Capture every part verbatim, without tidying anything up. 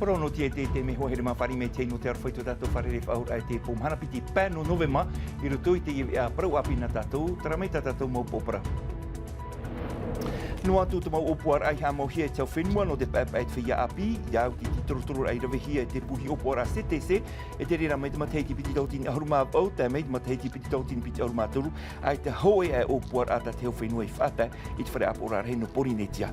Rono tiete te meho here mā fare mai tei nō te aroha i tō tātou fare faʻahou raʻa i te pō mahana piti pae nō Novema, i roto i te veʻa parau ʻāpī nā tātou, terā mai tā tātou mau upoʻo parau. Noa atu te mau ʻōpuaraʻa i haʻamauhia e te hau fenua nō te paepae i te feiā ʻāpī, i au te tītorotororaʻa i ravehia e te pū hiʻopoʻaraʻa C T C, e te reira mai te matahiti piti tauatini ʻahuru mā vaʻu, tae mai te matahiti piti tauatini piti ʻahuru mā toru, ʻaita hōʻē aʻe ʻōpuaraʻa tā te hau fenua i faʻatae i te fare ʻāpoʻoraʻa rahi nō Porinetia.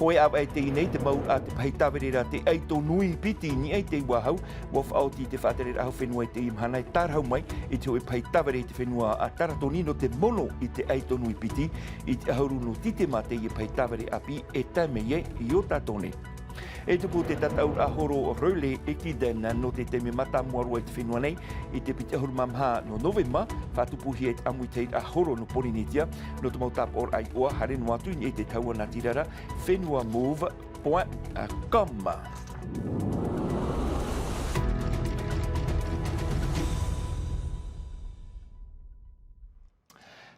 Hōʻē ʻāvaʻe teie nei te mau a te pahi tāvere ra te ʻaito nui piti i niʻa i te uāhau, ʻua faʻaoti te faʻatereraʻa hau fenua i teie mahana e tārahu mai i te hōʻē pahi tāvere i te fenua a Taratoni nō te mono i te ʻaito nui piti, i te ʻahuru nō Titema teie pahi tāvere ʻāpī e tae mai ai i Otatone. E tupu te tataʻuraʻa horo Relais Equidna nō te taime mātāmua roa i te fenua nei, i te piti ʻahuru mā maha nō Novema, faʻatupuhia i te ʻāmuitahiraʻa horo nō Porinetia, nō te mau tāpaʻoraʻa iʻoa, haere noa atu i niʻa i te tahua natirara, fenua move point com.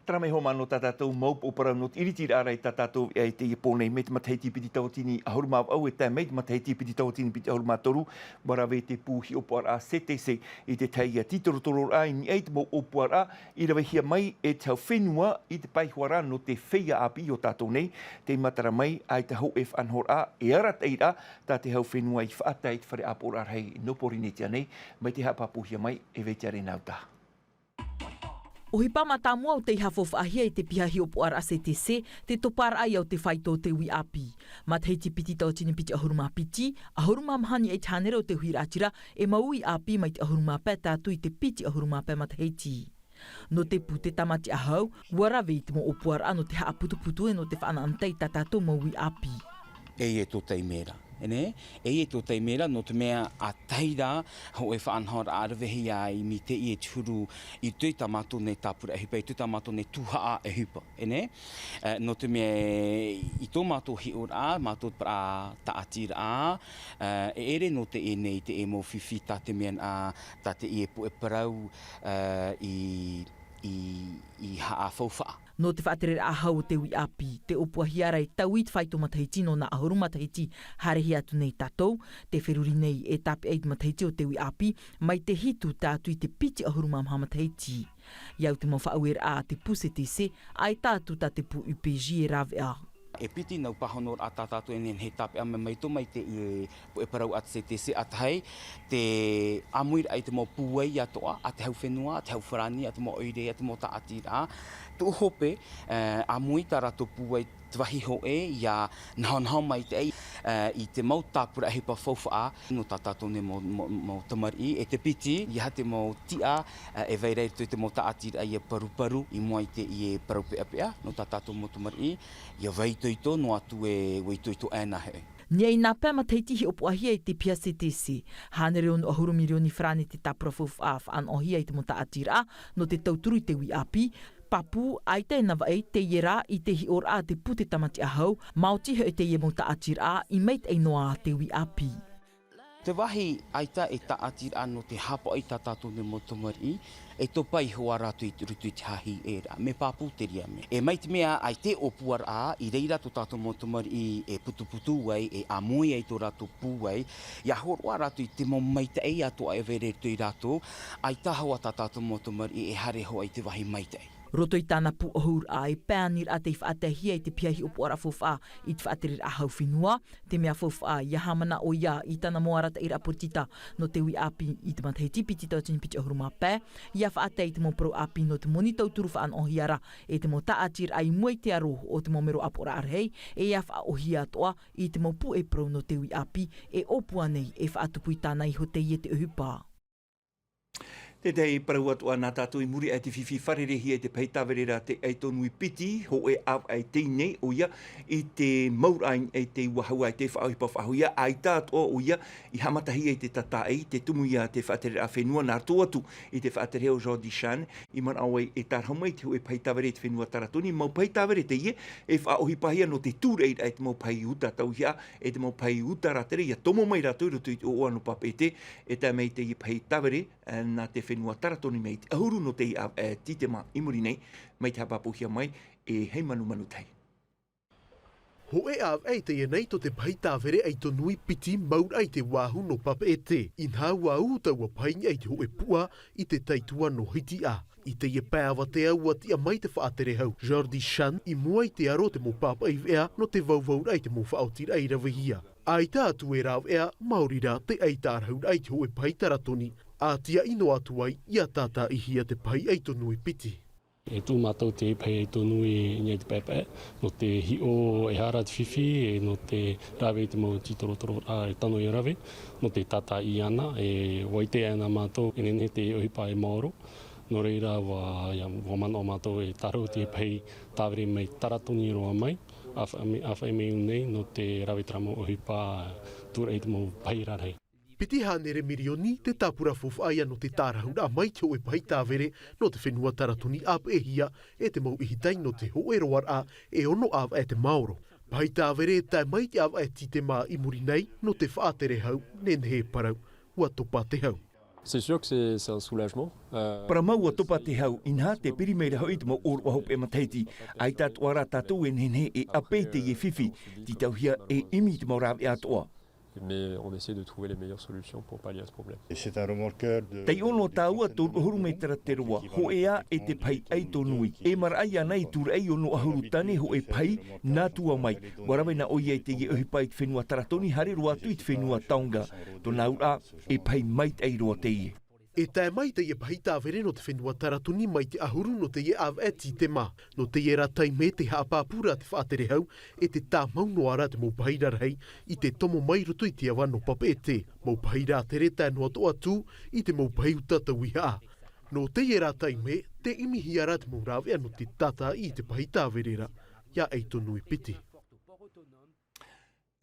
Terā mai hoʻi mā nō tā tātou mau upoʻo parau nō te ʻiritiraʻa ra i tā tātou veʻa i teie pō nei, mai te matahiti piti tauatini ʻahuru mā vaʻu e tae mai te matahiti piti tauatini piti ʻahuru mā toru, ʻua rave te pū hiʻopoʻaraʻa C T C i te tahi ia tītorotororaʻa i niʻa i te mau ʻōpuaraʻa i ravehia mai e te hau fenua i te pae ihoa ra nō te feiā ʻāpī i Otatone, tei matara mai ʻaita hōʻē faʻanahoraʻa e arataʻiraʻa tā te hau fenua i faʻatae i te fare ʻāpoʻoraʻa rahi nō Porinetia nei, mai te haʻapāpūhia mai e Veitiare Nauta. ʻOhipa mātāmua o tei faufaʻahia e te piha hiʻopoʻaraʻa C T C, te toparaʻa ia o te faito o te uʻi ʻāpī. Matahiti piti tauatini piti ʻahuru mā piti, ʻahuru mā maha i niʻa i te hānere o te huiraʻatira, e mau uʻi ʻāpī mai te ʻahuru mā pae tae atu i te piti ʻahuru mā pae matahiti. Nō te pū te tāmati ʻāhau, ʻua rave i te mau ʻōpuaraʻa nō te haʻaputuputu e nō te faʻanahonahoraʻa i tā tātou mau uʻi ʻāpī. E ia tō taime ra. E nē, e ia tō taime ra, nō te mea ʻa tahi rā, hōʻē faʻanahoraʻa ravehia i mea teie te huru i roto i tā mātou nei tāpura ʻohipa, i roto i tā mātou nei tuhaʻa ʻohipa, e nē? E, nō te mea i tō mātou hiʻoraʻa, mātou parau tāʻatiraʻa, e, e ʻere nō teie nei te mau fifi tā te mea nā, tā teie puʻe parau, e, i, i, i haʻafaufaʻa. Nō te faʻatereraʻa hau o te uʻi ʻāpī, tē ʻōpuahia ra e taui te faito matahiti nō nā ʻahuru matahiti haerehia atu nei tātou, tē feruri nei e tāpeʻa i te matahiti o te uʻi ʻāpī, mai te hitu tae atu i te piti ʻahuru mā maha matahiti. I au te mau faʻaueraʻa a te pū C T C, ʻaita atu tā te pū U P J e rāveʻa. E piti nau pāhonoraʻa tā tātou e nehenehe e tāpeʻa mai, mai tō mai teie puʻe parau a te C T C, ʻa tahi, te ʻāmuiraʻa i te mau pūai atoʻa, a te hau fenua, a te hau farāni, a te mau ʻoire, a te mau tāʻatiraʻa. Tuʻu hope, e, ʻāmui tā rātou pūai te vāhi hōʻē, ʻia nahonaho maitaʻi, e, i te mau tāpura ʻohipa faufaʻa, nō tā tātou nei mau, mau, mau tamariʻi, e te piti, ʻeiaha te mau tiʻa, e, e vai ra i roto i te mau tāʻatiraʻa ʻia paruparu, i mua i teie parau peʻapeʻa, nō tā tātou mau tamariʻi, ʻia vai itoito, noa atu e, ʻua itoito ʻē na hoʻi. Niʻa i nā pae matahiti hiʻopoʻahia e te piha C T C, hānere ono ʻahuru mirioni farāni te tāpura faufaʻa faʻanahohia i te mau tāʻatiraʻa, nō te tauturu i te uʻi ʻāpī, pāpū, ʻaita e navaʻi, teie rā, i te hiʻoraʻa a te pū te tāmati ʻāhau, maoti hoʻi teie mau tāʻatiraʻa, i maitaʻi noa te uʻi ʻāpī. Te vāhi ʻaita e tāʻatiraʻa nō te haʻapaʻo i tā tātou nei mau tamariʻi, e topa iho ā rātou i roto i te hāhi ʻē ra, mea pāpū terā mea. E mai te mea ʻaita e ʻōpuaraʻa, i reira tō tātou mau tamariʻi e putuputu ai, e ʻāmui ai tō rātou pūai, ʻia hōroʻa rātou i te mau maitaʻi atoʻa e vai ra i roto ia rātou, ʻaita hoʻi tā tātou mau tamariʻi e haere hoʻi i te vāhi maitaʻi. Roto i tāna pūʻohuraʻa e pae aniraʻa tei faʻataehia i te piha hiʻopoʻaraʻa faufaʻa i te faʻatereraʻa hau fenua, te mea faufaʻa ʻia haʻamanaʻo ʻoia i tāna mau arataʻiraʻa poritita nō te uʻi ʻāpī i te matahiti piti tauatini piti ʻahuru mā pae, ʻia faʻatae i te mau parau ʻāpī nō te moni tauturu faʻanahohia ra e te mau tāʻatiraʻa i mua i te aro o te mau mero ʻāpoʻoraʻa rahi, e ʻia faʻaʻōhie atoʻa i te mau puʻe parau nō te uʻi ʻāpī e ʻōpua nei e faʻatupu i tāna iho teie te ʻohipa. Tētahi parau atoʻa nā tātou i muri aʻe i te fifi fārereihia e te pahi tāvere ra te ʻaito nui piti, hōʻē ʻāvaʻe teie nei, ʻoia, i te mauraʻa i te uāhau ʻaita e faʻaʻohipa faʻahou ia, ʻaita atoʻa ʻoia i haʻamatahia i te tātaʻi, te tumu ia te faʻatereraʻa fenua, nā roto atu i te faʻatere o Jean Ducharme, i manaʻo ai e tārahu mai te hōʻē pahi tāvere i te fenua Taratoni, mau pahi tāvere teie, e faʻaʻohipahia nō te tūraʻiraʻa i te mau pahi uta tauihaʻa, e te mau pahi uta rātere, ʻia tomo mai rātou i roto i te ʻoaʻoa nō Papeʻete, e tae mai teie pahi tāvere, nā te fenua Taratoni mai te ʻahuru nō teie ʻāvaʻe Titema i muri nei, mai te haʻapāpūhia mai e Heimanu Manutahi. Hōʻē ʻāvaʻe i teie nei tō te pahi tāvere ʻaito nui piti mauraʻa i te vāhi nō Papeʻete. Inaha ua ū taua pahi i niʻa i te hōʻē puʻa i te taitua nō Hitiʻa. I teie pae avatea ua tiʻa mai te faʻatere hau Jordi Chan i mua i te aro o te mau pāpaʻi veʻa nō te vauvauraʻa i te mau faʻaotiraʻa i ravehia. ʻAita atu e rāveʻa, maori rā te ʻaita ʻārauraʻa i te hōʻē pahi taratoni, ʻa tiaʻi noa atu ai ia tātaʻihia te pahi ʻaito nui piti. E tuʻu mātou te pahi ʻaito nui i niʻa i te paepae, nō te hiʻo e hara te fifi, e nō te rave i te mau tītorotororaʻa e tano ia rave, nō te tātaʻi ana, e ʻua ʻite ana mātou, e nehenehe te ʻohipa e maoro. Nō reira, ʻua, ia, ʻua manaʻo mātou e tārau te pahi tāvere mai taratoni roa mai, ʻa faʻa mai, ʻa faʻa mai nei, nō te rave terā mau ʻohipa, tūraʻi te mau pahi rarahi. Piti hānere mirioni te tāpura faufaʻa ia nō te tārahuraʻa mai te hōʻē pahi tāvere nō te fenua taratoni ʻāpeʻehia e te mau ʻihitai nō te hōʻē roaraʻa e ono ʻāvaʻe te maoro. Pahi tāvere e tae mai te ʻāvaʻe tītema i muri nei nō te faʻatere hau, nehenehe e parau, ʻua topa te hau. C'est sûr que c'est, c'est un soulagement. Euh, Parau mau ʻua topa te hau, inaha te piri mai ra hoʻi te mau ʻōroʻa hopeʻa matahiti. ʻAita atoʻa rā tātou e nehenehe e ʻape i teie fifi, tītauhia e ʻimi i te mau rāveʻa atoʻa. Mais on essaie de trouver les meilleures solutions pour pallier à ce problème. Et c'est un remorqueur de... Taiʻo nō tāua toru ʻahuru mētera te roa, hōʻē ā e te pahi ʻaito nui. E maraʻa iāna i tūraʻi ono ʻahuru tane hōʻē pahi, nā tua mai. ʻUa rave na ʻoia i teie ʻohipa i te fenua taratoni, haere roa atu i te fenua Tonga. Tōna auraʻa, e pahi maitaʻi roa teie. E tae mai teie pahi tāvere nō te fenua taratoni mai te ʻahuru nō teie ʻāvaʻe tītema. Nō teie rā taime te haʻapāpū ra te faʻatere hau, e te tāmau noa ra te mau pahi rarahi i te tomo mai roto i te ava nō Papeʻete. Mau pahi rātere tae noa atoʻa atu i te mau pahi uta tauihaʻa. Nō teie rā taime, te ʻimihia ra te mau rāveʻa nō te tātaʻi i te pahi tāvere ra, ia ʻaito nui piti.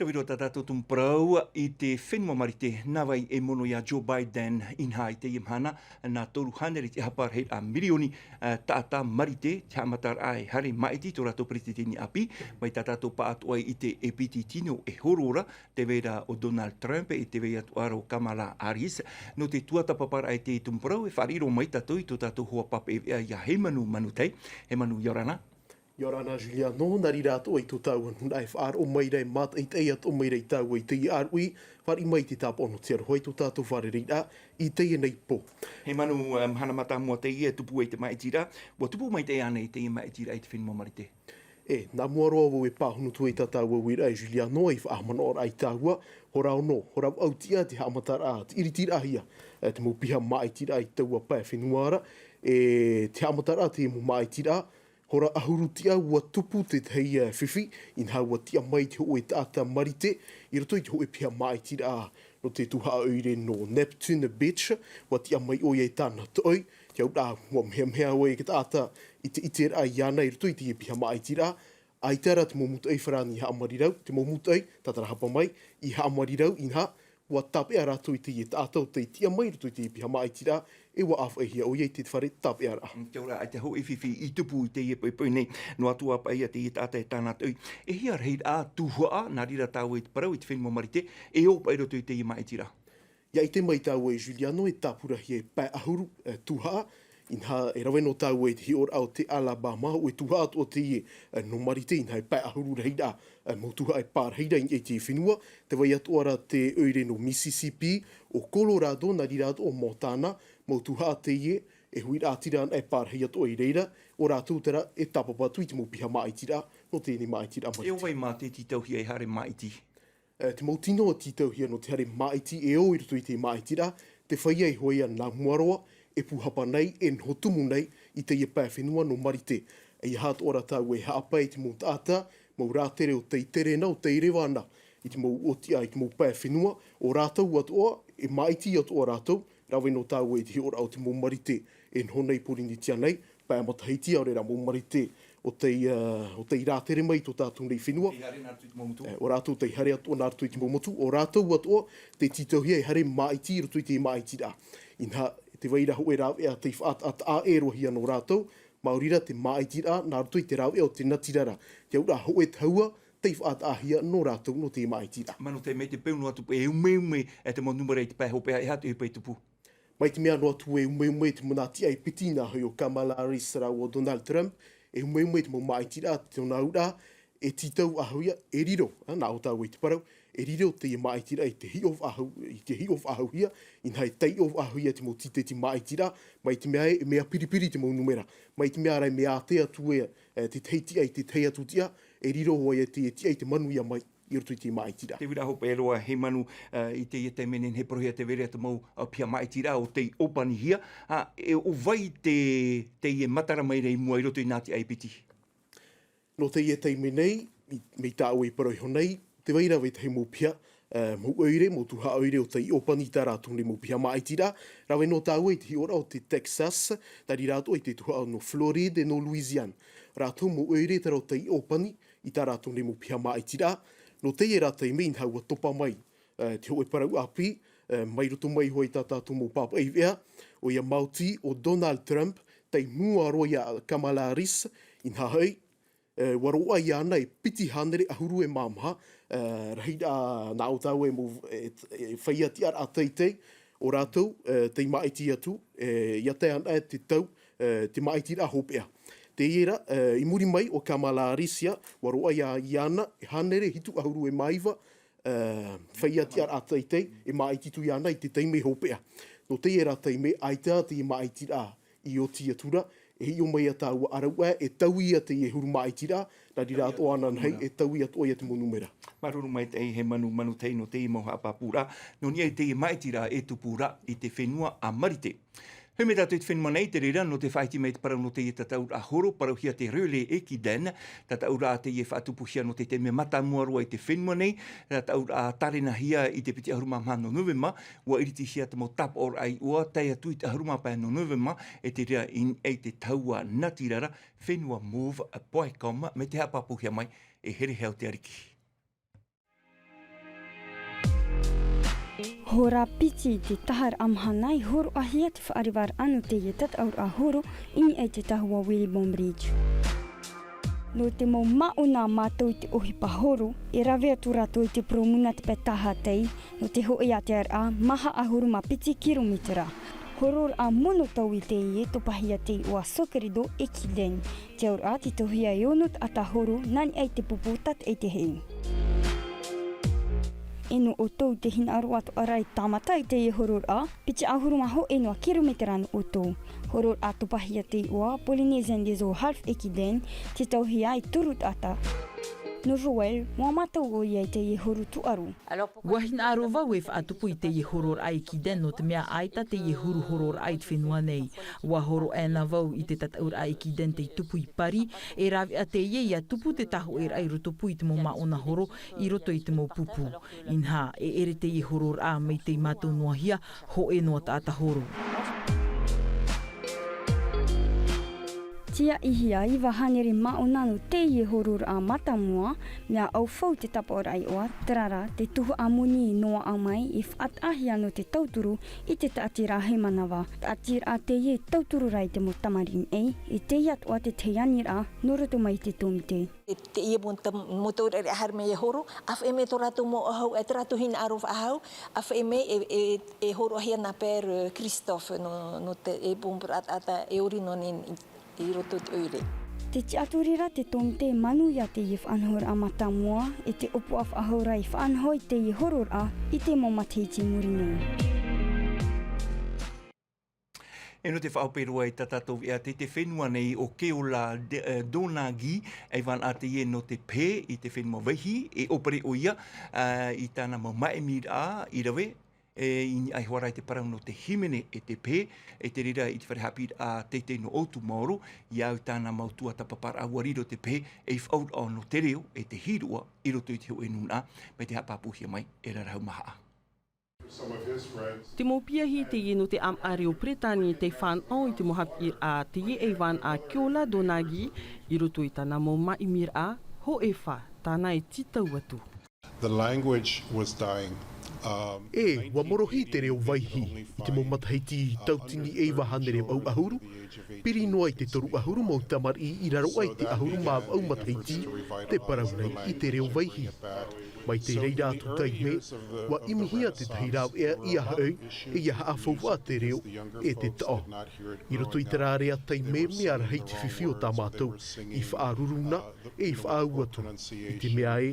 Tauiro tā tātou tumu parau i te fenua Marite, nā vai e mono ia Joe Biden, inaha i teie mahana, nā toru hānere te hāparahiraʻa mirioni, ā, taʻata Marite, te haʻamataraʻa e haere māʻiti tō rātou peretiteni ʻāpī, mai tā tātou pāʻatoʻa i te e piti tino e horo ra, tē vai ra ʻo Donald Trump, e tē vai atoʻa ra ʻo Kamala Harris. Nō te tuatāpaparaʻa i te tumu parau, e fāriʻi roa mai tātou i tō tātou hoa papeʻete ia Hemanu Manutai. Hemanu, ʻia ora na. ʻIa ora na Juliano, nā reira atoʻa i tō tāua nūnaʻa e faʻaroʻo mai ra, e mātaʻitaʻi atoʻa mai ra ia tāua i teie ʻāruʻi, fāriʻi mai i te tāpaʻo nō te aroha i tō tātou fārereiraʻa i teie nei pō. Hemanu, ā, mahana mātāmua teie e tupu ai te māʻitiraʻa, ʻua tupu maitaʻi ānei teie māʻitiraʻa i te fenua Marite? E, nā mua roa vau e pāhono atu ai tā tāua uiraʻa e Juliano, ei faʻahaʻamanaʻoraʻa ia tāua, hora ono, hora vaʻu tiʻa te haʻamataraʻa, te ʻiritiraʻahia, e, te mau piha māʻitiraʻa i taua pae fenua ra, e, te haʻamataraʻa teie mau māʻitiraʻa, hora ʻahuru tiʻa ʻua tupu te tahi, ā, fifi, inaha ʻua tiʻa mai te hōʻē taʻata Marite, i roto i te hōʻē piha māʻitiraʻa nō te tuhaʻa ʻoire nō Neptune Beach, ʻua tiʻa mai ʻoia i tāna toʻoi, te auraʻa, ʻua mehamea ʻoia i te taʻata i te ʻiteraʻa iāna i roto i teie piha māʻitiraʻa, ʻaita rā te mau mūtoʻi farāni i haʻamarirau, te mau mūtoʻi, tātarahapa mai, i haʻamarirau, inaha, ʻua tāpeʻa rātou i teie taʻata ʻo tei tiʻa mai i roto i teie piha māʻitiraʻa, e ʻua ʻāfaʻihia ʻoia i te fare tāpeʻaraʻa. Mm, te auraʻa, ʻaita hōʻē fifi i tupu i teie poʻipoʻi nei, noa atu ā paʻi ia teie taʻata e tāna toʻoi. E hia rahiraʻa tuhaʻa, nā reira tāua i te parau i te fenua Marite, e ō paʻi i roto i teie māʻitiraʻa? ʻIa ʻite mai tāua e Juliano e tāpurahia e pae ʻahuru, e, tuhaʻa, inaha e rave noa tāua i te hiʻoraʻa o te Alabama, hōʻē tuhaʻa atoʻa teie, e, nō Marite, inaha e pae ʻahuru rahiraʻa, e, mau tuhaʻa e pārahi ra i niʻa i te fenua, tē vai atoʻa ra te ʻoire nō Mississippi, ʻo Colorado, nā reira atoʻa ʻo Montana, mau tuhaʻa teie, e huiraʻatira ana e pārahi atoʻa i reira, ʻo rātou terā e tāpapa atu i te mau piha māʻitiraʻa, nō teie māʻitiraʻa Marite. E ʻo vai mā te tītauhia e haere māʻiti? E, te mau tino e tītauhia nō te haere māʻiti e ō i roto i te māʻitiraʻa, tē fāriʻi ai hoʻi ia nā mua roa, e pūhapa nei, e noho tumu nei, i teie pae fenua nō Marite. ʻEiaha atoʻa rā tāua e haʻapae i te mau taʻata, mau rātere ʻo tei tere na, ʻo tei reva na, i te mau ʻōtiʻa, i te mau pae fenua, ʻo rātou atoʻa, e māʻiti atoʻa rātou, rave noa tāua i te hiʻoraʻa o te mau Marite, e noho nei Pōrīnetia nei, pae matahiti, ʻaore rā mau Marite, ʻo tei, ā, ʻo tei rātere mai i tō tātou nei fenua. Tei haere nā roto i te mau motu. E, ʻo rātou tei haere atoʻa nā roto i te mau motu, ʻo rātou atoʻa, tei tītauhia e haere māʻiti i roto i te māʻitiraʻa. Inaha, tē vai ra hōʻē rāveʻa tei faʻataʻa-, taʻa-ʻē-roa-hia nō rātou, maori rā te māʻitiraʻa, nā roto i te rāveʻa o te natirara. Te auraʻa hōʻē tahua, tei faʻataʻahia nō rātou nō te māʻitiraʻa. Manu, tē mai te peu noa atu, e umeume, e te mau nūmera i te pae hopeʻa, e aha te ʻohipa i tupu? Mai te mea noa atu e umeume te manaʻo tiʻa e piti nā hoʻi ʻo Kamala Harris rāua ʻo Donald Trump, e umeume te mau māʻitiraʻa, tōna auraʻa, e tītau faʻahou ia, e riro, ā, nā ʻō tāua i te parau, e riro teie māʻitiraʻa i te hiʻo faʻahou, i te hiʻo faʻahouhia, inaha e taiʻo faʻahouhia te mau tīteti māʻitiraʻa, mai te mea ē, e mea piripiri te mau nūmera, mai te mea rā, e mea ātea atu ē, e, te tahi tiʻa i te tahi atu tiʻa, e riro hoʻi ia te, e tiʻa i te manuia mai i roto i te māʻitiraʻa. Te uiraʻa hopeʻa roa Heimanu, ā, i teie taime nei, e parauhia te vai ra te mau, ā, piha māʻitiraʻa ʻo tei ʻōpanihia, ā, e, ʻo vai te, teie matara mai ra i mua i roto i nā tiʻa e piti? Nō teie taime nei, i, mai tāua i parau iho nei, tē vai ra vetahi mau piha, ā, mau ʻoire, mau tuhaʻa ʻoire ʻo tei ʻōpani i tā rātou nei mau piha māʻitiraʻa, rave noa tāua i te hiʻoraʻa o te Texas, tā reira atoʻa i te tuhaʻa nō Floride, nō Louisiane. Rātou mau ʻoire terā ʻo tei ʻōpani i tā rātou nei mau piha māʻitiraʻa. Nō teie rā taime, inaha ʻua topa mai, ā, te hōʻē parau ʻāpī, ā, mai roto mai hoʻi i tā tātou mau pāpaʻi veʻa, ʻoia mau tī ʻo Donald Trump, tei mua roa ia Kamala Harris, inaha hoʻi, ā, ʻua roaʻa iāna e piti hānere ʻahuru e mā maha, ā, rahiraʻa nā ʻō tāua e mau, e, e feiā tiʻaraʻa teitei, ʻo rātou, ā, tei māʻiti atu, ā, ʻia tae ana te tau, ā, te māʻitiraʻa hopeʻa. Teie rā, ā, i muri mai ʻo Kamala Harris ia, ʻua roaʻa ia, iāna, e hānere hitu ʻahuru e mā iva, ā, feiā tiʻaraʻa teitei, e māʻiti atu iāna i te taime hopeʻa. Nō teie rā taime, ʻaita teie māʻitiraʻa i oti atu ra, e hiʻo mai ia tāua ʻāraʻuraʻa, e taui ia teie huru māʻitiraʻa, nā reira atoʻa ananahi, e taui atoʻa ia te mau nūmera. Māuruuru maitaʻi Heimanu, Manutahi nō teie mau haʻapāpūraʻa, nō niʻa i teie māʻitiraʻa e tupu ra i te fenua ʻĀmarite. Hoʻi mai tātou i te fenua nei, te reira, nō te faʻaʻite mai te parau nō teie tataʻuraʻa horo, parauhia te Relais Ekiden, tataʻuraʻa teie faʻatupuhia nō te taime mātāmua roa i te fenua nei, tataʻuraʻa tārenahia i te piti ʻahuru mā maha nō Novema, ʻua iritihia te mau tāpaʻoraʻa iʻoa, tae atu i te ʻahuru mā pae nō Novema, e te reira i niʻa i te tahua natirara, fenua move point com, mai te haʻapāpūhia mai e Herehau Te Ariki. Hora piti i te taharaʻa mahana i hōroʻahia te faʻarevaraʻa nō teie tataʻuraʻa horo i niʻa i te tahua Williamson Bridge. Nō te mau māʻona a mātou i te ʻohipa horo, e rave atu rātou i te purōmu nā te pae taha tei, nō te hōʻē ʻātearaʻa, maha ʻahuru mā piti kirometera. Hororaʻa mono taui teie, topahia te iʻoa Socredo Ekiden. Te auraʻa, tītauhia e ono taʻata horo, nā niʻa i te pupu tātaʻitahi. E nō ʻoutou te hinaʻaro atoʻa ra e tāmata i teie hororaʻa, piti ʻahuru mā hōʻē noa kirometera nō ʻoutou. Hororaʻa topahia te iʻoa Polynesian des Eaux Half Ekiden, tītauhia e toru taʻata. Nō Joël, ʻua mātau ʻoia i teie horo tūʻaro. ʻUa hinaʻaro vau e faʻatupu i teie hororaʻa Ekiden nō te mea ʻaita teie huru hororaʻa i te fenua nei. ʻUa hōroʻa na vau i te tataʻuraʻa Ekiden tei tupu i Paris, e rāveʻa teie ʻia tupu te tāhōʻēraʻa i rotopū i te mau māʻona horo, i roto i te mau pupu. Inaha, e ʻere teie hororaʻa mai tei mātou noahia, hōʻē noa taʻata horo. Tiaʻihia iva hānere māʻona nō teie hororaʻa mātāmua, mea ʻaufau te tāpaʻoraʻa iʻoa, terā rā, te tuhaʻa moni i noaʻa mai, i faʻataʻahia nō te tauturu i te taʻatiraʻa hei manava. Taʻatiraʻa teie e tauturu ra i te mau tamariʻi maʻi, e teie atoʻa te tahi aniraʻa, nō roto mai i te tōmite. E teie mau tam-, mau taureʻareʻa haere mai e horo, ʻāfaʻi mai tō rātou mau ʻāhau, e tō rātou hinaʻaro faʻahou, ʻāfaʻi mai e, e, e hōroʻahia nā Père Christophe, nō, nō te, e pōpō taʻata e ori noa nei i, i roto i te ʻoire. Tē tiʻaturi ra te tōmite e manuia teie faʻanahoraʻa mātāmua, e te ʻōpuaʻa faʻahou ra i faʻanaho i teie hororaʻa, i te mau matahiti i muri nei. E nō te faʻahope roa i tā tātou veʻa, tei te fenua nei ʻo Keola De-, eh, Donagi, e vānaʻa teie nō te pē i te fenua Vaihi, e ʻōpere ʻoia, eh, i tāna mau māʻimiraʻa i rave, e, i niʻa iho ā ra i te parau nō te hīmene e te pē, e te reira i te fare haʻapiʻiraʻa teitei nō ʻOutumaoro, ʻia au i tāna mau tuatāpaparaʻa ʻua riro te pē, ei faʻauraʻa nō te reo, e te hīroʻa, i roto i te hōʻē nūnaʻa, mai te haʻapāpūhia mai e Rarahu Mahaʻa. Te mau piahi teie nō te ʻāmaʻa reo Peretāne tei fānaʻo i te mau haʻapiʻiraʻa teie e vānaʻa Keola Donagi i roto i tāna mau māʻimiraʻa, hōʻē fā, tāna e tītau atu. The language was dying. Um, E, ʻua morohi te reo Vaihi. I te mau matahiti tautini e iva hānere vaʻu ʻahuru, piri noa i te toru ʻahuru mau tamariʻi i raro aʻe i te ʻahuru mā vaʻu matahiti, tē parau nei i te reo Vaihi. Mai te reira atu taime, ua ʻimihia tētahi rāveʻa ʻia haʻau, ʻe ʻia haʻafaufaʻa te reo ʻe te taʻo. I roto i te rāveʻa taime, mea rahi te fifi o tā mātou i faʻaruru na, ʻe i faʻaau atu. I te mea ē,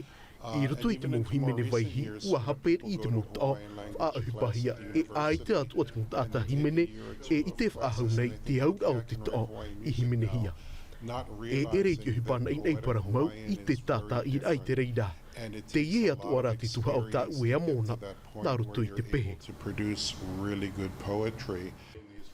i roto i te mau hīmene vaihi, ua hape riʻi te mau taʻo faʻaʻohipahia, ʻe ʻaita atu ā te mau taʻata hīmene e ʻite faʻahou nei te auraʻa o te taʻo i hīmenehia. E ʻere i te ʻohipa naʻinaʻi parau mau i te tātāʻiraʻa i te reira. Teie atoʻa rā te tuhaʻa o tāʻu e amo na, nā roto i te pehe.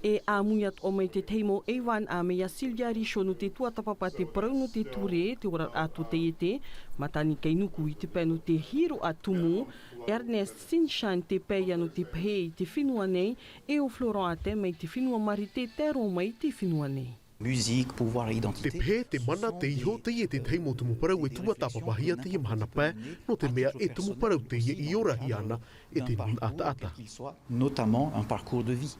E ʻāmui atoʻa mai te tahi mau ʻeivaneʻa mai iā Silvia Richaud nō te tuatāpapa te parau nō te ture, te oraraʻa tō taiete, Matani Kainuku i te pae nō te hiroʻa tumu, Ernest Sinchan te pae ia nō te pehe i te fenua nei, ʻe ʻo Florent Atten mai te fenua Marite, tae roa mai te fenua nei. Musique, pouvoir, identité. Te pehe, te mana, te iho, teie tētahi mau tumu parau e tuatāpapahia teie mahana pae, nō te mea e tumu parau teie i orahia ana e te nūnaʻa taʻata. Notamment un parcours de vie.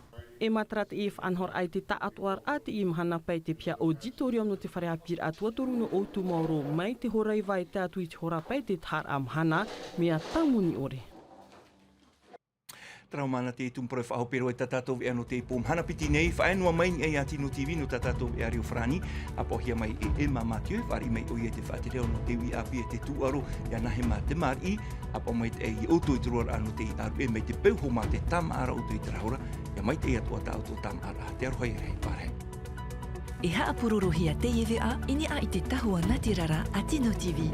E matara teie faʻanahoraʻa i te taʻatoʻaraʻa teie mahana pae i te piha auditorium nō te fare ʻāpīraʻa tuatoru nō Ōtūmaoro mai te hora iva e tae atu i te hora pae i te taharaʻa mahana, mea tāmoni ʻore. Terā māna te tumu parau e faʻahope roa i tā tātou veʻa nō teie pō mahana piti nei, faʻaea noa mai i niʻa iā Tino TV nō tā tātou veʻa reo farāni, ʻāpauhia mai e Emma Mathieu, e fāriʻi mai ʻoia i te faʻaterehau nō te uʻi ʻāpī e te tūʻaro, iā Nahema Temariʻi, ʻāpau maitaʻi ia ʻoutou i te roaraʻa nō te ʻāruʻe mai te peu hōmā tē tāmāʻa ra ʻoutou i terā hora, ʻia maitaʻi atoʻa tā ʻoutou tāmāʻaraʻa, te aroha ia rahi pārahi. E haʻapurorohia teie veʻa i niʻa i te tahua nātirara a Tino TV.